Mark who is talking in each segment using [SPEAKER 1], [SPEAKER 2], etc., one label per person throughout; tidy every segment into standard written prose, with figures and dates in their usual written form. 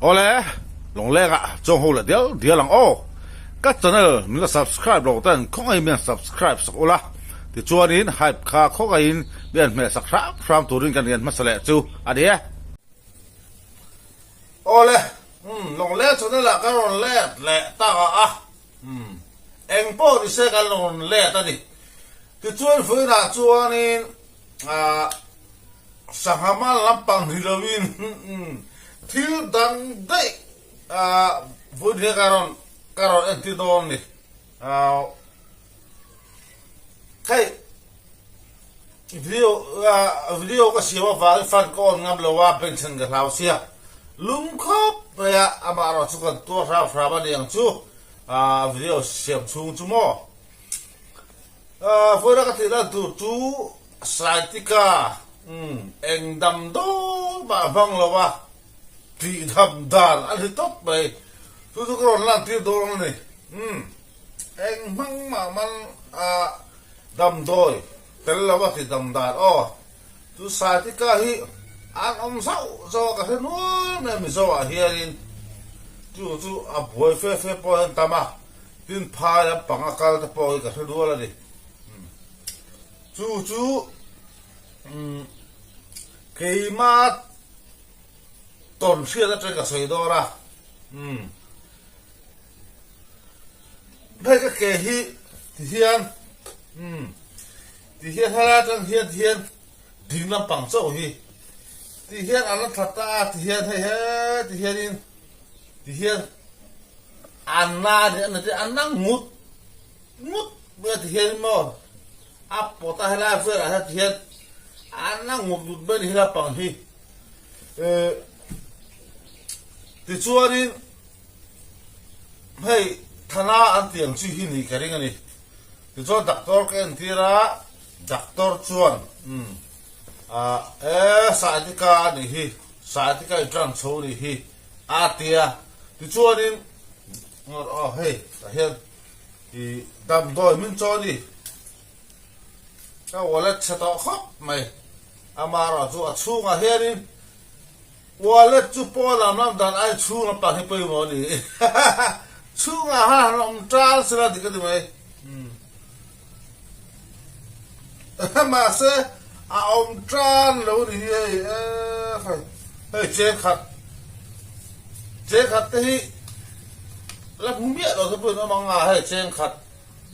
[SPEAKER 1] Awle, Lawngleng ah chuang ho leh dial dial ang aw. Ka channel min la subscribe lo ten khawngaihin min han subscribe sak ula, tichuanin hype kha khawngaihin min han hmeh sak hram hram turin kan rian hmasa leh chu a ni e. Awle, umm Lawngleng channel ah ka rawn let leh tak a a, umm eng pawh ni se kan rawn let a ni. Tichuan vawiinah chuanin ah Sangha mal lampang ni loin thil dang daih vawi hne ka rawn ka rawn entir dawn a ni. Hei video video ka siam avangin fan ka on ngam lo a pension ka hlau sia lum khawp mai a amaherawh chu kan tuar hram hram a ni ang chu video siam chhung chu maw. Vawiina ka tih lan tur chu Saitika eng dam dawn mah hmang lo a, tih dam dan a ni tawp mai. Chu chu ka rawn lan tir dawn a ni. Eng hmang mah man a damdawi tel lo a tih dam dan aw. Chu Saitika hi an awm zauh zauh a ka hre nual mai a Mizo ah hianin chu chu a buai fe fe pawh hian tam a, tin phai lampang a kal te pawh hi ka hre nual a ni. Chu chu keima tawn hriat atang ka sawi dawn a, hei ka ke hi ti hian ti hian helai atang hian ti hian ding lampang chauh hi ti hian a la tha ta a ti hian hei he ti hianin ti hian a na a na ngut. Ngut mai a ti hian maw a pawt a helai velah hian ti hian an a ngut ngut mai a ni helai pang hi eh tichuanin hei thana an tih ang chi hi nih ka ring a ni tichuan doctor ka entir a doctor chuan umm ah eh saitika a nih hi saitika in tan chho a nih hi a ti a tichuanin aw hei tah hian. I damdawi min chaw ni. Ka wallet chhe tawh khawp mai. Amaherawh chu a chhungah hianin wallet chu pawn lam lam dan ai chhung lampang hi pawimawh a ni. Chhungah han han awm tal sela dik a ni mai. Mahse a awm tan lo ni hi hei hei hei cheng khat cheng khat te hi la hmu miah lo te pawhin awm ang a hei cheng khat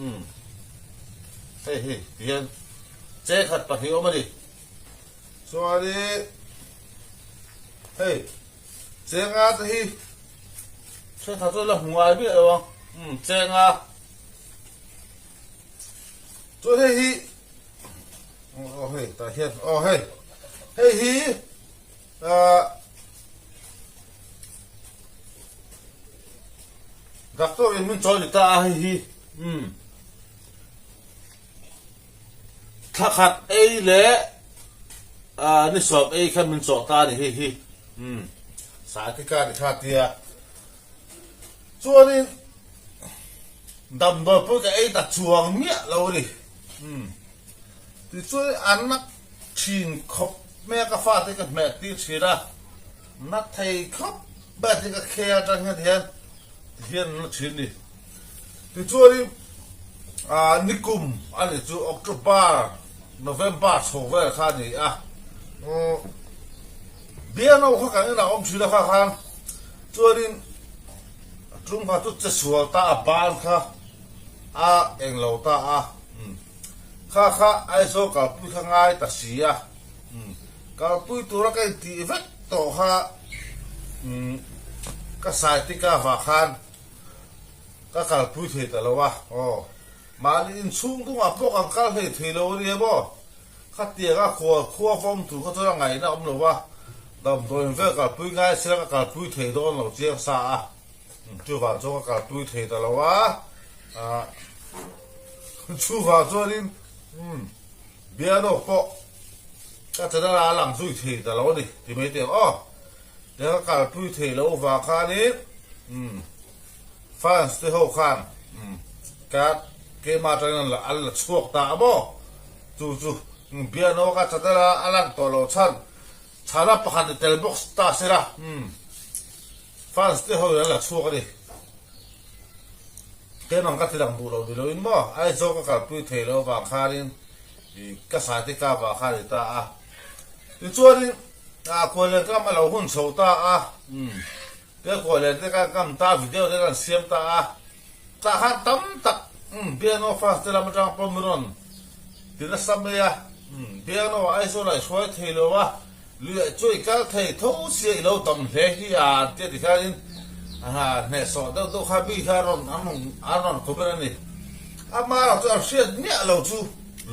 [SPEAKER 1] umm hei hi tihian cheng khat pahnih awm a ni chuanin hei chenga te hi thenkhat chu la hmu ngai miah lo ang umm chenga. Chuan hei hi aw hei tah hian aw hei hei hi ah doctor in min chawi ni ta a hei hi umm thla khat ei leh ah ni sawm ei khan min chawh ta a ni hei hi umm saitika ni kha tia chuanin. Damdawi pawh ka ei ta chuang miah lo a ni. Umm. Tichuan an na thin khawp mai a, ka fate ka hmeh tir thin a, na thei khawp mai a ti ka khel atang hian tihian tihian an na thin a ni. Tichuanin ah nikum a ni chu October, November chho vel kha a ni a, umm biano kha kan inah awm thin a kha khan chuanin A tum kha chu che sual ta a ban kha a eng lo ta a kha kha Aizawl kalpui kha ngai ta si a kalpui tura ka intih vek tawh kha ka saitika vah khan ka kalpui thei ta lo a aw mahni inchhung dungah pawh kan kal hlei thei lo a nia maw. Khatianga khual khua fawm tur kha chuan a ngaihna awm lo a, damdawiin vel kalpui ngai sela ka kalpui thei dawn lo chiang sa a, chuvang chuan ka kalpui thei ta lo a, chuvang chuanin bialawk pawh ka channel ah a lang zui thei ta lo a ni ti mai teh ang aw, tiang ka kalpui thei lo vang khanin fans te ho khan ka keimah atangin an la chhuak ta a maw. Chu chu piano ka channel a a lang tawh lo chhan chhana pakhat i tel bawk ta se la. Fans te ho in an la chhuak a ni. Keimah ka ti lang duh lo ni loin maw Aizawl ka kalpui thei lo avang khanin ih ka saite ka vah kha a ni ta a. Tichuanin ah kuallen kam a lo hun chho ta a, umm te kuallen te khan kam ta video te kan siam ta a, tah khan tam tak umm Biangnoa fans te lam atang pawh min rawn ti nasa mai a, umm Biangnoa Aizawl ah i hruai thei lo a, Luiah chu i kal thei tho sia i lo dam hle hi a an tia tikhianin hnehsawh deuh deuh kha mi kha rawn an rawn an rawn comment a ni. Amah erawh chu an hriat miah lo chu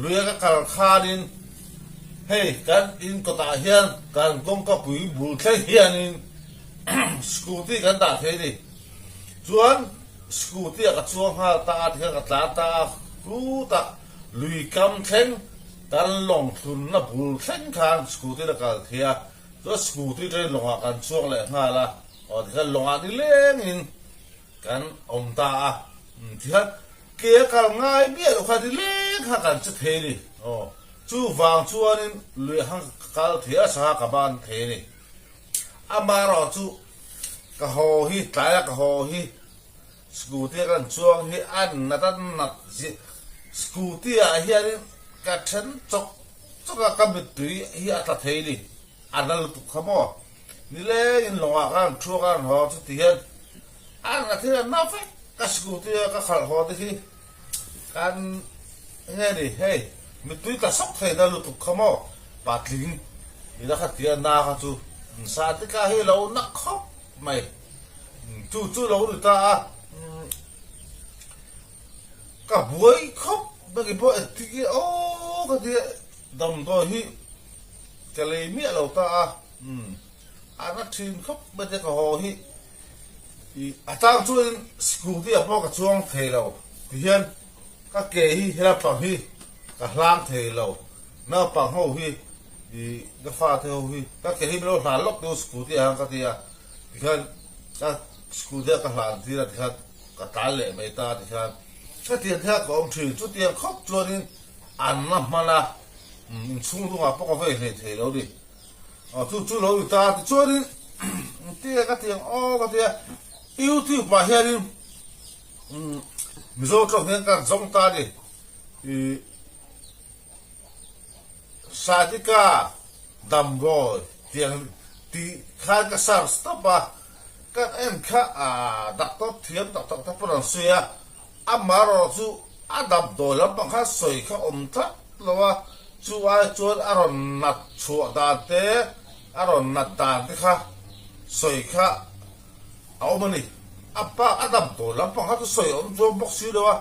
[SPEAKER 1] luia ka kal khanin hei kan in kawtah hian kan kawngka pui bul thleng hianin scooty kan dah thei a ni. Chuan scooty ah ka chuang nghal ta a tikhian ka tlan ta a khutah lui kam thleng Kan lawng thlunna bul thleng khan scooty la kal thei a, chuan scooty train lawngah kan chhuak leh nghal a, aw tikhian lawngah ni lengin kan awm ta a, tikhian ke a kal ngai miah loh kha ni leng kha kan che thei a ni, aw chuvang chuanin luiah khan ka kal thei a, sangha ka ban thei a ni. Amaherawhchu ka haw hi tlaia ka haw hi Scooty a kan chuang hi a nat a nat zia Scooty ah hianin ka then chawk chawk a ka mittui hi a tla thei ni a na lutuk kha maw nilengin lawngah khan thu a kan haw chuti hian a nat hi a na vek ka scooty a ka khalh haw te khi kan nge ni hei mittui tla sawk thei na lutuk kha maw patling ila kha tia na kha chu Satika hi lo na khawp mai. Chu chu lo ni ta a, ka buai khawp mai kei pawh engtik hi aw ka ti a, damdawi hi ka lei miah lo ta a, a na thin khawp mai te ka haw hi ih a tang chuanin scooty ah pawh ka chuang thei lo tihian ka ke hi helapang hi ka hlang thei lo naupang ho hi ih ka fate ho hi ka ke hi min lo hlan lawk deuh scooty ah hian ka ti a. Tikhian ka scooty a ka hlan tir a tikhian ka tlan leh mai ta tikhian hetiang te kha ka awm thin chutiang khawp chuanin an la hman a inchhung dungah pawh ka vei hlei thei lo ni aw chu chu lo ni ta tichuanin tia ka tiang aw ka tia youtube ah hianin mizo tawng hian ka zawng ta a ni ih Sadika damdawi tiang tih khan ka search tawp a, ka en kha aah doctor thiam tak tak te pawh an sawi a, amaherawh chu a damdawi lampang kha sawi kha awm tlat lo a, chu ai chuan a rawn nat chhuah dan te, a rawn nat dan te kha sawi kha a awm a ni. A bak a damdawi lampang kha chu sawi a awm chuang bawk si lo a,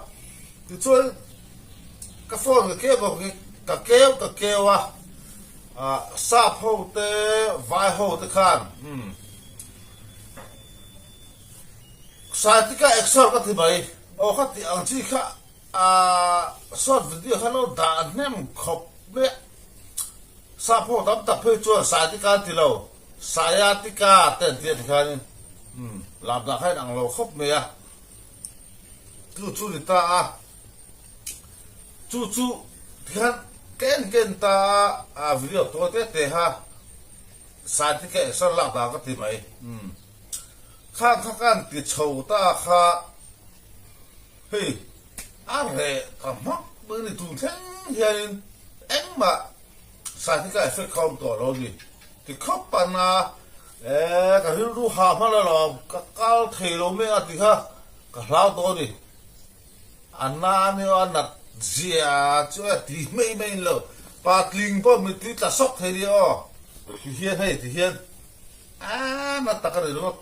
[SPEAKER 1] tichuan Ka phone ka keu ka ka keu ka keu a, ah sap ho te vai ho te khan umm sciatica exer ka ti mai aw kha tih ang chi kha ah short video khan lo dah hnem khawp mai a, sap ho tam tak phei chuan sciatica an ti lo sciatica te an ti a tikhanin umm lam dah kha in ang lo khawp mai a. Chu chu ni ta a, chu chu tikhan ka en ken ta a, a video tawi te te kha scientific a exer lak dan ka ti mai. Umm khang kha ka han ti chho ta kha hei a reh ta hmak mai ni tun thleng hianin engmah scientific a effect kha a awm tawh lo ni. Ti khawp a na e, ka rilru hah hman alawm, ka kal thei lo mek a ti kha ka hlau tawh a ni. A na a nia a nat zia chu a ti mai mai in lo, patling pawh mittui tla sawk thei nia aw, ti hian hei ti hian a na tak a ni ringawt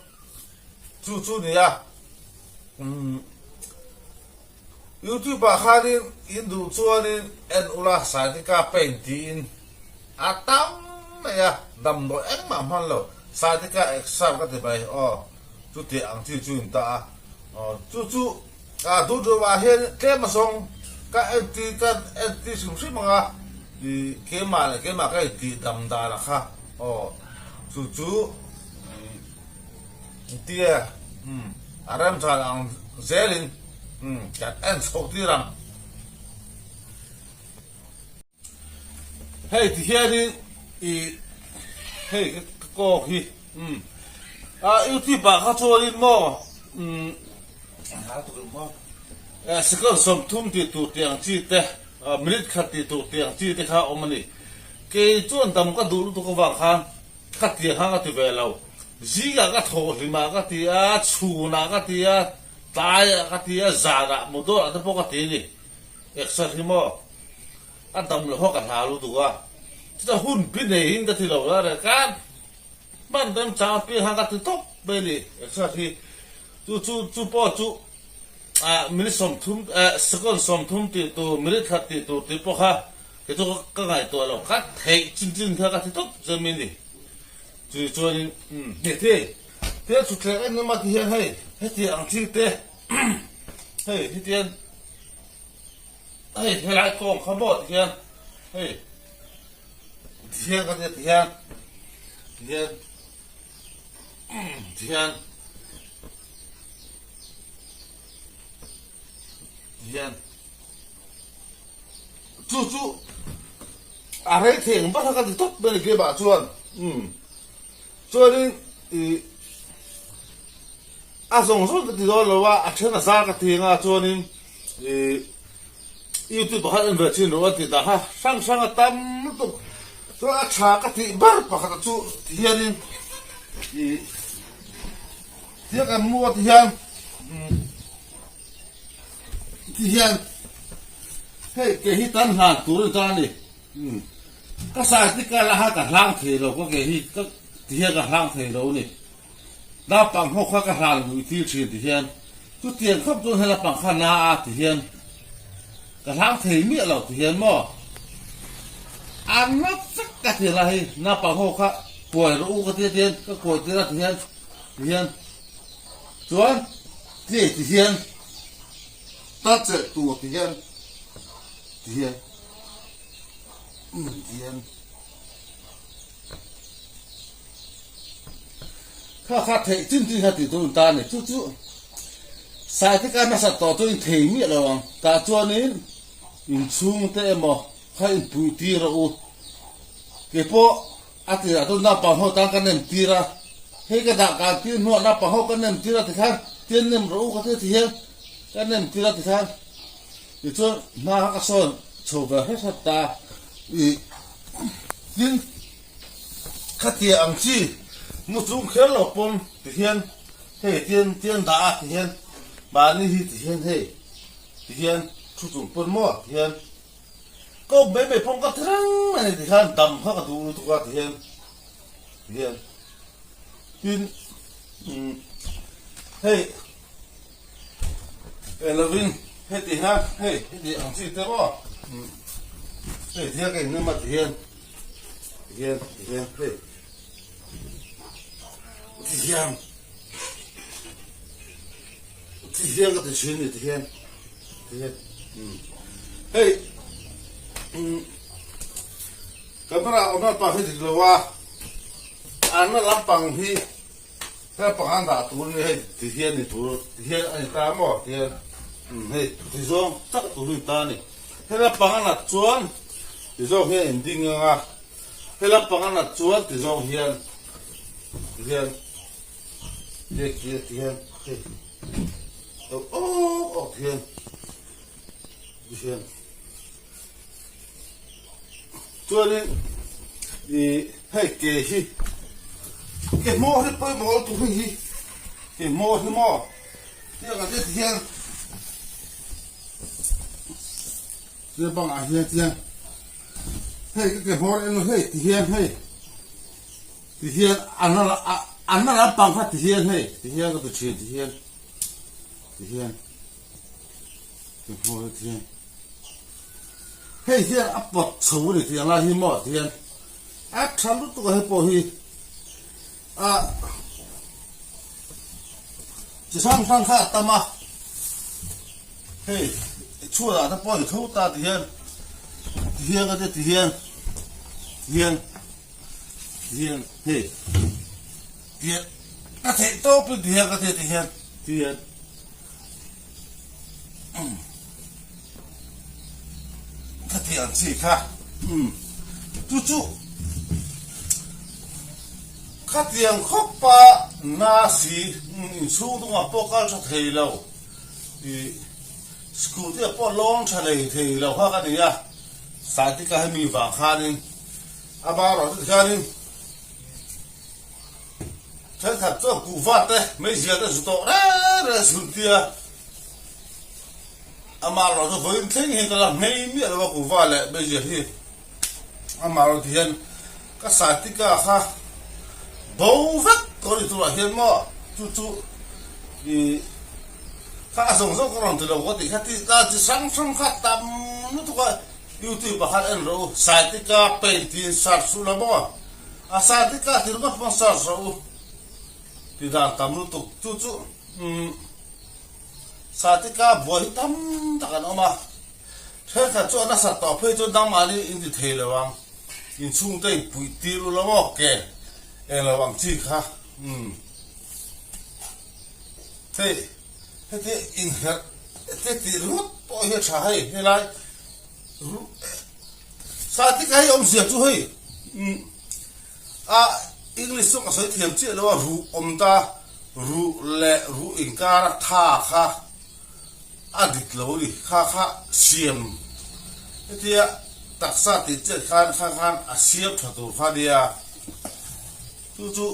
[SPEAKER 1] chu chu nia umm. Youtube ah khanin in duh chuanin en ula Saitika pain tiin a tam mai a, damdawi engmah hman lo Saitika exer ka ti mai aw chuti ang chi chu in ta a aw chu chu a duh duh ah hian tlem a zawng ka en ti ka en ti hrim hrim ang a ih keimah leh keimah ka intih dam dan a kha aw chu chu ih. Tia umm a remchhan ang zelin umm kan en chhoh tir ang. Hei ti hianin i hei ka kawk hi umm. Youtube ah kha chuanin maw second 30 tih tur tih ang chi te, minute khat tih tur tih ang chi te kha a awm a ni. Kei chuan dam ka duh lutuk avang khan ka tiang kha ka ti ve lo. Zingah ka thawh hlimah ka ti a, chhunah ka ti a, tlaiah ka ti a, zanah motor ah te pawh ka ti a ni. Exer hi maw a dam loh a ka hlau lutuk a, chutah hun bi neiin ka ti lo la reh khan. Hman remchang apiang khan ka ti tawp mai a ni. Exer hi chu chu chu pawh chu ah minute 30 eh second 30 tih tur minute khat tih tur tih pawh kha kei chu ka ngaihtuah lo ka theih chin chin kha ka ti tawp zem a ni. Chu chuanin umm hei thei thil thutthleng en emaw ti hian hei hetiang ang thil te hei hetiang hei helai kawng kha maw ti hian hei. Tihian ka tia tihian tihian tihian tihian chu chu a rei thei ang bak a ka ti tawp mai a ni keimah chuan umm chuanin ih a zawng zawng ka ti dawn lo a a then a zar ka ti anga chuanin ih. Youtube ah khan en ve chin rawh a ti dah kha hrang hrang a tam lutuk chuan a tha ka tih ber pakhat chu ti hianin ih tia kan mu a ti hian ti hian hei ke hi tan hlan tur a ni ta a ni ka sai ti ka la kha ka hlang thei lo ka ke hi ka ti hian ka hlang thei lo a ni. Naupang ho kha ka hlan luih tir thin ti hian chutiang khawp chuan he naupang kha na a ti hian ka hlang thei miah lo ti hian maw a na vek ka ti la hei naupang ho kha kuai rawh u ka tia ti hian ka kuai tir a ti hian ti hian chuan tlei ti hian ta chelh tur ti hian ti hian ti hian. Kha kha theih chin chin kha tih tur in ta a ni. Chu chu Saitika hmasa tawh chu in thei miah lo ang. Tah chuanin inchhungte emaw kha inpuih tir rawh u. Keipawh a tirah chuan naupang ho tan ka nem tir a, hei ka dah kan tir hnuah naupang ho ka nem tir a tikhan tian nem rawh u ka ti a ti hian ka nem tir a tikhan tichuan hma kha ka sawn chho ve hret hret ta ih tin. Khatia ang chi mu chung kher lo pawn ti hian hei tian tian dah a ti hian mahni hi ti hian hei ti hian thu chung pawn maw ti hian ka awm mai mai pawn ka ti reng mai a ni ti hian dam kha ka duh lutuk a ti hian ti hian tin umm hei eng lovin heti hian hei heti ang chi te maw umm hei ti hian ka innem a ti hian. Tihian, tihian, hei. Tihian. Tihian ka ti thin ni, tihian. Tihian. Hmm. Hei. Hmm. Camera awm lampang hi dik lo a. An lampang hi lampang an dah tur ni hei tihian ni tur tihian a ni ta maw tihian. Hmm, hei ti zawng tak tur ni ta ni. He lampang a nat chuan ti zawk hian in ding ang a, he lampang a nat chuan ti zawk hian ti hian ti ti ti hian hei awk awk ti hian ti hian chuanin i hei ke hi ke hmawr hi pawimawh lutuk hei hi ke hmawr hi maw tiang ang te ti hian. Tia bangah hian chian hei ka ke hmawr emaw hei ti hian hei ti hian a na a na lampang kha ti hian hei ti hian ka ti thin ti hian ti hian ke hmawr ti hian hei hian a pawt chho a ni tiang lai hi maw ti hian a tha lutuk a hei pawh hi a chi hrang hrang kha a tam a hei chhuatah te pawh a ni tho ta ti hian ti hian ka tia ti hian ti hian ti hian hei ti hian ka theih tawp in ti hian ka tia ti hian ti hian Ka ti ang chi kha. Umm. Chu chu. Khatiang khawpa na si inchhung dungah pawh kal tha thei lo, ih scooty ah pawh lawng tha lei thei lo kha ka ni a, Saitika hemi vang khanin a bar ah te tikhanin thenkhat chuan kuhva te meizial te zu tawh reng reng zun tia amah erawh chu vawiin thleng hian ka la hmei miah lo a kuhva leh meizial hi. Amah erawh ti hian ka Saitika kha bo vek tawh a ni turah hian maw chu chu ih kha a zawng zawng ka rawn ti lo ka tih kha tih dan chi hrang hrang kha tam lutuk a youtube ah khan en rawh u Saitika paint tiin search suh la maw a Saitika ti ringawt pawn search rawh u tih dan tam lutuk chu chu umm Saitika buai hi tam tak an awm a. Thenkhat chu a nasat tawh phei chuan dangmahni in ti thei lo ang, inchhungte in puih tir u lo maw ke eng lo ang chi kha umm hei heti inherh te tih ringawt pawh hi a tha hei helai Satika hei awmzia chu hei umm a English chu ka sawi thiam chiah lo a ruh awm ta ruh leh ruh inkara tha kha. A dik lo ni, kha kha siam hetia taksa tih chet khan kha khan a siam tha tur kha nia, chu chu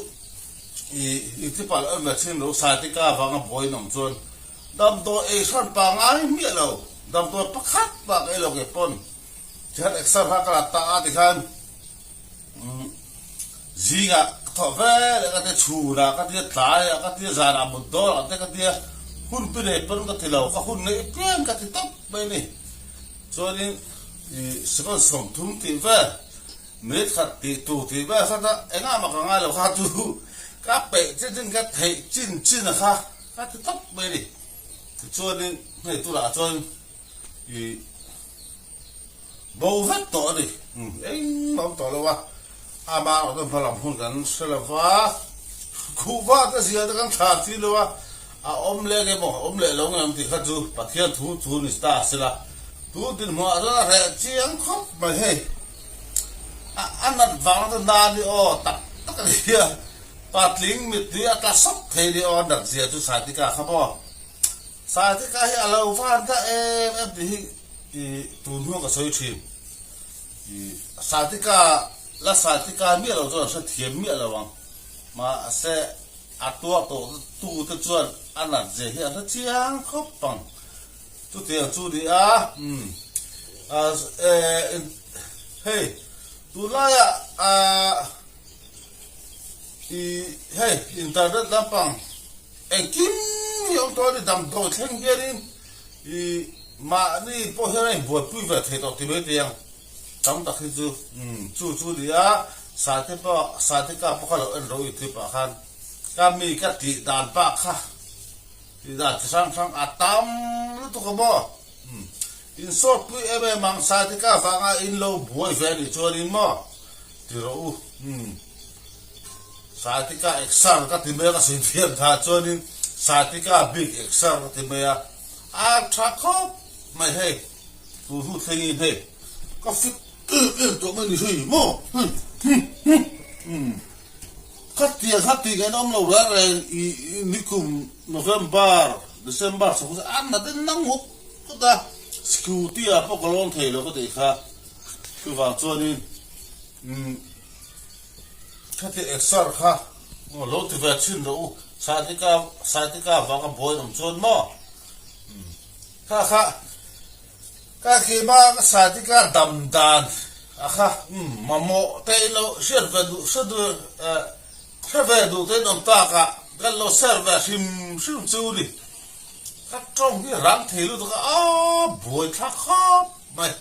[SPEAKER 1] i intipalh awm ve thin lo Saitika vanga buai nawm chuan damdawi ei hran pa ngai miah lo, damdawi pakhat bak ei lo ke pawn tikhan exer kha ka la ta a tikhan Zingah ka thawh ve leh ka tia, chhunah ka tia, tlaiah ka tia, zanah mut dawnah te ka tia, hun pi nei pawn ka ti lo, ka hun neih apiang ka ti tawp mai a ni. Chuanin ih second 30 tih vel, minute khat tih tur tih vel kha ta engah mah ka ngai lo kha chu ka peih chin chin ka theih chin chin a kha ka ti tawp mai a ni. Tichuanin hei tunah chuan ih. Bo vek tawh a ni. Engmah awm tawh lo a, amah erawh chuan hmalam hun kan hre lo va, khuhva te zia te kan thlah chi lo a, a awm leh nge maw, a awm leh lo nge awm tih kha chu Pathian thu thu ni ta a sila, tu dinhmunah chuan a reh chiang khawp mai hei. A a nat vang chu na ni aw tak tak a ni a, patling mittui a tla sawp thei ni aw a nat zia chu Saitika kha maw. Saitika hi a lo van ta em em tih hi. I tun hnu ka sawi thin. I Satika la Satika miah lo chuan a hrethiam miah lo ang. Mahse a tuar tawh tu te chuan a nat zia hi a hre chiang khawp ang. Chutiang chu ni a, umm hei tunlaia i hei internet lampang engkim hi awm tawh a ni damdawi thleng hianin I mahni pawh hian a inbuaipui ve thei tawh ti mai teh ang tam tak hi chu chu chu ni a, Saite pawh Saite ka pawh kha lo en ro youtube ah khan ka mi ka tih dan bak kha tih dan chi hrang hrang a tam lutuk a maw in sawt pui em em ang Saite ka vanga in lo buai ve anih chuanin maw ti rawh u Saitika exer ka ti mai a ka sawi thiam tha chuanin Saitika bik exer ka ti mai a, a tha khawp mai hei tu hnu thlengin hei ka fit em em tawh mai ni hei maw ka tiang kha tih ngaihna awm lo reng reng i nikum November December chho kha a nat in na ngut ngut a scooty ah pawh ka lawn thei lo ka tih kha chuvang chuanin umm. Khati exer kha lo ti ve thin rawh u, Saitika Saitika vanga buai awm chuan maw? Kha kha ka keima ka Saitika dam dan a kha mamawh te in lo hriat ve duh hre duh hre ve duh te in awm tak a kan lo share ve hrim hrim chu ni. Ka tawng hi rang thei lutuk a a buai thlak khawp mai.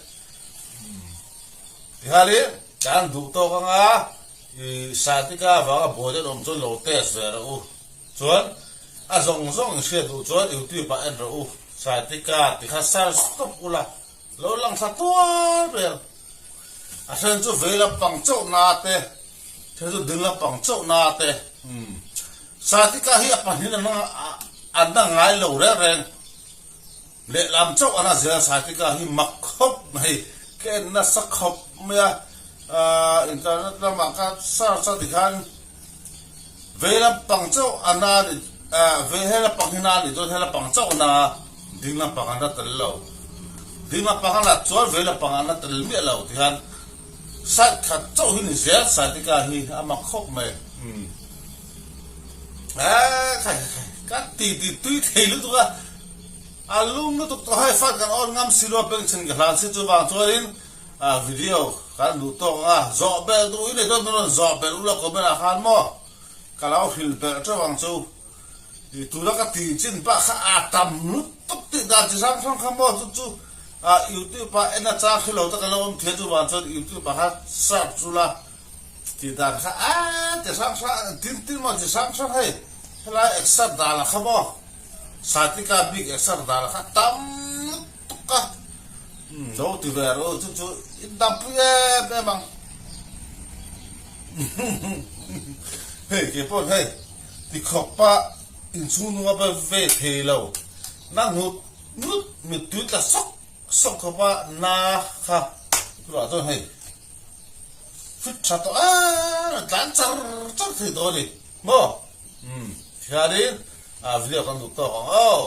[SPEAKER 1] Tihalin Kan duh tawk anga i Satika avanga buai te awm chuan lo test ve rawh u. Chuan a zawng zawng in hriat duh chuan youtube ah en rawh u. Satika ti kha search tawp ula lo lang thla tuar mai ang. A then chu vei lampang chauh na te, then chu ding lampang chauh na te. Umm Satika hi a pahnih an an na ngai lo reng reng. Lehlam chauh an a zel Saitika hi mak khawp mai, ka en nasa khawp mai a, internet lamah ka search a tikhan. Vei lampang chauh a na ni vei he lampang hi na a nih chuan he lampang chauh a na a, ding lampang a na tel lo. Ding lampang a nat chuan vei lampang a na tel miah lo ti hian side khat chauh hi ni zel sciatica hi a mak khawp mai. Umm khai khai ka ti ti tui thei lutuk a, a lum lutuk tawh hei fan kan on ngam si lo a bengchhin ka hlan si chuvang chuanin Video kan duh tawk ang a, zawh belh duh i nei dawn min rawn zawh belh ula comment ah khan maw ka lo hrilh belh teuh ang chu. I tuna ka tih chin pah kha a tam lutuk tih dan chi hrang hrang kha maw chu chu youtube ah en a chang khi lo te ka lo awm thiam chuvang chuan youtube ah khan search ula tih dan kha a ti hrang hrang tin tin maw chi hrang hrang hei helai exer dan ah kha maw satika bik exer dan ah kha tam lutuk a. Lo ti ve rawh u, chu chu in dampui em em ang. Hei kei pawh hei ti khawpa inchhung nunga va ve thei lo, na ngut ngut mittui tla sawk sawk khawpa na kha chuvah chuan hei fit tha tawh em em tlan char char thei tawh a ni maw? Umm tihianin video kan duh tawk ang aw.